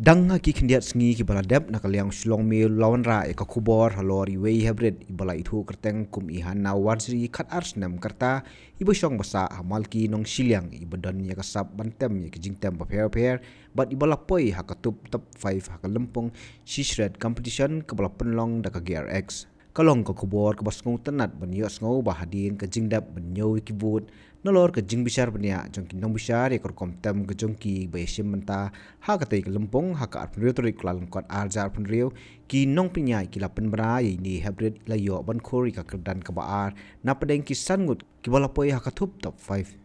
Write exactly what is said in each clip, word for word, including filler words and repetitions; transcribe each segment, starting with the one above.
Tang ha ki khyndiat sngi kiba la dep, na ka liang Shillong Mail la wanrah ïa ka khubor halor iwei i heprit iba la ithuh kyrteng kum i Hannah Warjri, khatar snem ka rta, iba shong ba sah ha Malki Nongshiliang, iba don ïa ka sap ban tem ïa ki jingtem bapher bapher, bad iba la poi ha ka top, top five ha ka lympung She Shred Competition kaba la pynlong da ka Gear X. Ka long ka khubor kaba sngewtynnat ban ïohsngew ba hadien ka jingdep ban ñiew ïa ki vote, nalor ka jingbishar bniah jong ki nongbishar ïa ka rukom tem ka jong ki ba ïashim bynta ha katei ka lympung ha ka arphew hynriew tarik Kyllalyngkot arhajar arphew hynriew, ki nongpynïaid ki la pynbna ïa ine i heprit, la ïoh ban khur ïa ka kyrdan kaba ar napdeng ki san ngut kiba la poi ha ka top, top five.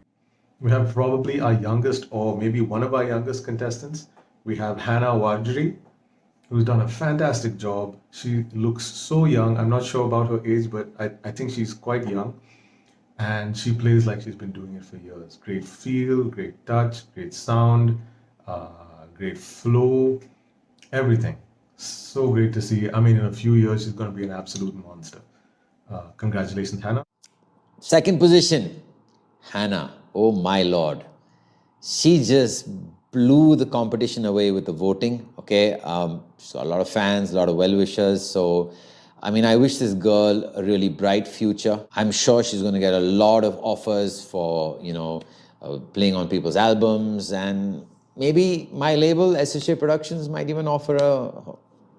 We have probably our youngest, or maybe one of our youngest contestants. We have Hannah Warjri, who's done a fantastic job. She looks so young. I'm not sure about her age, but I, I think she's quite young. And she plays like she's been doing it for years. Great feel, great touch, great sound, uh, great flow, everything. So great to see. I mean, in a few years, she's gonna be an absolute monster. Uh, congratulations, Hannah. Second position, Hannah. Oh my lord. She just blew the competition away with the voting. Okay. Um, she's got a lot of fans, a lot of well wishers. So, I mean, I wish this girl a really bright future. I'm sure she's going to get a lot of offers for, you know, uh, playing on people's albums, and maybe my label, S H A Productions, might even offer a,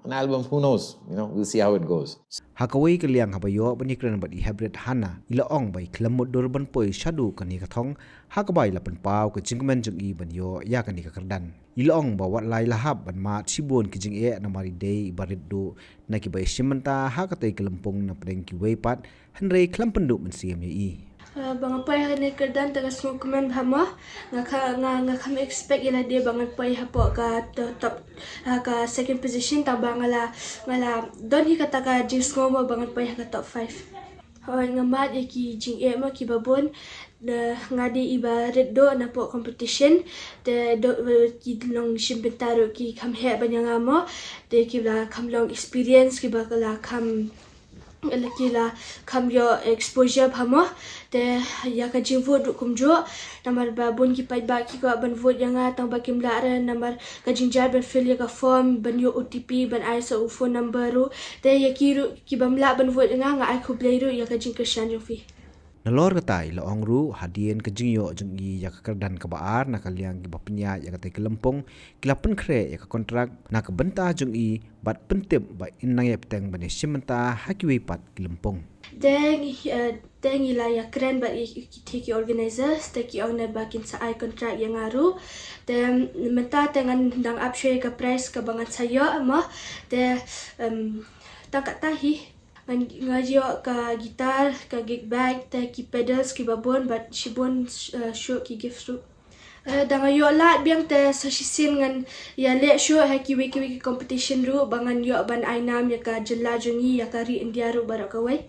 an album. Who knows? You know, we'll see how it goes. Ha kawei ka liang, haba ïoh ban ïakren bad i heprit Hannah, i la ong ba i khlem mutdur ban poi shaduh kane ka thong, ha kaba i la pynpaw ka jingkmen jong i ban ïoh ïa kane ka kyrdan. I la ong ba wat la i la hap ban mad shibun ki jingeh namar i dei iba rit duh na kiba ïashim bynta ha katei ka lympung napdeng kiwei pat, hynrei khlem pynduh mynsiem ïa i. Uh, ba nga poi ha kane ka kyrdan te nga sngewkmen bha mo. Nga kha, nga, nga khlem expect ïa lade ba ngan poi hapoh ka to-, top, ha ka second position, tang ba nga la, nga la don hi kata ka jingsngew mo ba ngan poi ha ka top five. Hooid, nga mad ïa ki jingeh mo kiba bun. Da nga dei iba rit duh napoh competition, te duh, eh, ki nongshim bynta ruh ki kham heh ban ïa nga mo, te ki la kham long experience, kiba la kham, la ki la kham ïoh exposure bha mo. Te ïa ka jingvote ruh kumjuh, namar ba bun ki paidbah ki kwah ban vote ïa nga tang ba kim lah re namar ka jingjar ban fill ïa ka form, ban ïoh O T P, ban ai sa u phone number ruh. Te ïa ki ruh ki bym lah ban vote ïa nga, nga ai khublei ruh ïa ka jingkyrshan jong phi. Nalor kata i la ong ruh, hadien ka jingïoh jong i ïa ka kyrdan kaba ar na ka liang kiba pynïaid ïa katei ka lympung, ki la pynkhreh ïa ka kontrak na ka bynta jong i bad pyntip ba in nang ïai bteng ban ïashim bynta ha kiwei pat ki lympung. Te ngi, eh, te ngi la ïakren bad i, i, ki, ki organizers, te ki ong ne ba kin sa ai kontrak ïa nga ruh. Te mynta te ngan dang ap shuwa ïa ka prize kaba ngan sa ïoh mo. Te, em, tang kata hi. Nga, nga ïoh ka guitar, ka gig bag, te ki pedals kiba bun bad shibun, eh, shuh ki gift ruh. Eh, da nga ïoh lad biang te sa shisien ngan ïaleh shuh ha kiwei kiwei ki competition ruh ba ngan ïoh ban ai nam ïa ka jylla jong ngi, ïa ka ri India ruh baroh kawei.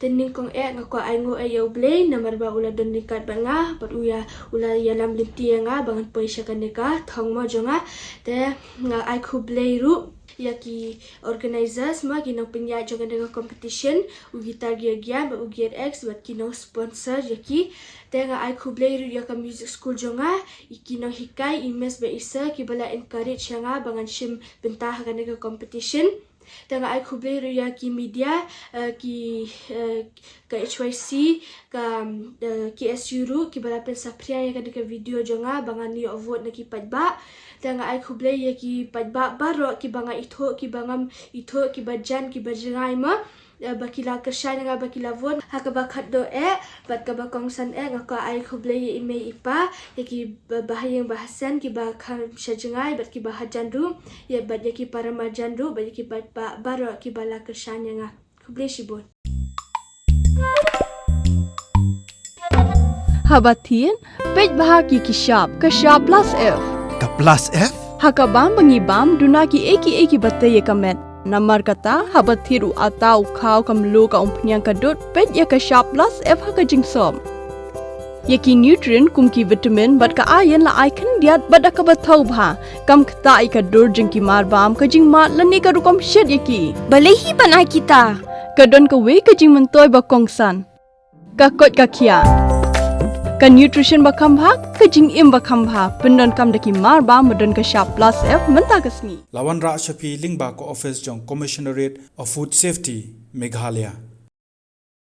Te nyngkong eh nga kwah ai nguh eh ïa U Blei namar ba u la don ryngkat bad nga bad u ïa, u la ïalam lynti ïa nga ba ngan poi sha kane ka thong mo jong nga. Te nga ai khublei ruh ïa ki organizers mo, ki nongpynïaid jong kane ka competition, u Guitar Gear Gyan bad u Gear X bad ki nongsponsor ïa ki. Te nga ai khublei ruh ïa ka music school jong nga, i ki nonghikai, i Miss bad i Sir, kiba la encourage ïa nga ba ngan shim bynta ha kane ka competition. Te nga ai khublei ruh ïa ki media, eh, ki, eh, ka H Y C, ka, eh, K S U ruh, kiba la pynsaphriang ïa kane ka video jong nga ba ngan ïoh vote na ki paidbah. Te nga ai khublei ïa ki paidbah baroh kiba nga ithuh, kiba ngam ithuh, kiba jan, kiba jngai mo, eh, ba ki la kyrshan ïa nga, ba ki la vote. Ha kaba khatduh eh bad kaba kongsan eh, nga kwah ai khublei ïa i mei i pa, ïa ki ba, bahaïing bahasan kiba kham sha jngai bad kiba hajan ruh, ïa bad ïa ki para marjan ruh bad ïa ki paidbah baroh kiba la kyrshan ïa nga. Khublei shibun. Haba thied, peit bha ki, ki shap, ka shap plus F. Ka plus F? Ha ka bam ba ngi bam, duna kiei kiei kiba tei ïa ka met. Namar kata, haba thied u atta, u khaw, ka mluh, ka umphniang, ka dud, peit ïa ka shap plus F ha ka jingsop. Ïa ki nutrient kum ki vitamin bad ka iron la ai khyndiat bad da kaba thaw bha. Kam ktah ïa ka dur jong ki marbam, ka jingmad lane ka rukom shet ïa ki. Balei hi ban ai kita? Ka don kawei ka jingmyntoi ba kongsan. Ka koit ka khiah. Ka nutrition ba kham bha, ka jingim ba kham bha, pyndonkam da ki mar ba, ba don ka shap plus F mynta ka sngi. La wanrah sha phi lyngba ka office jong Commissionerate of Food Safety, Meghalaya.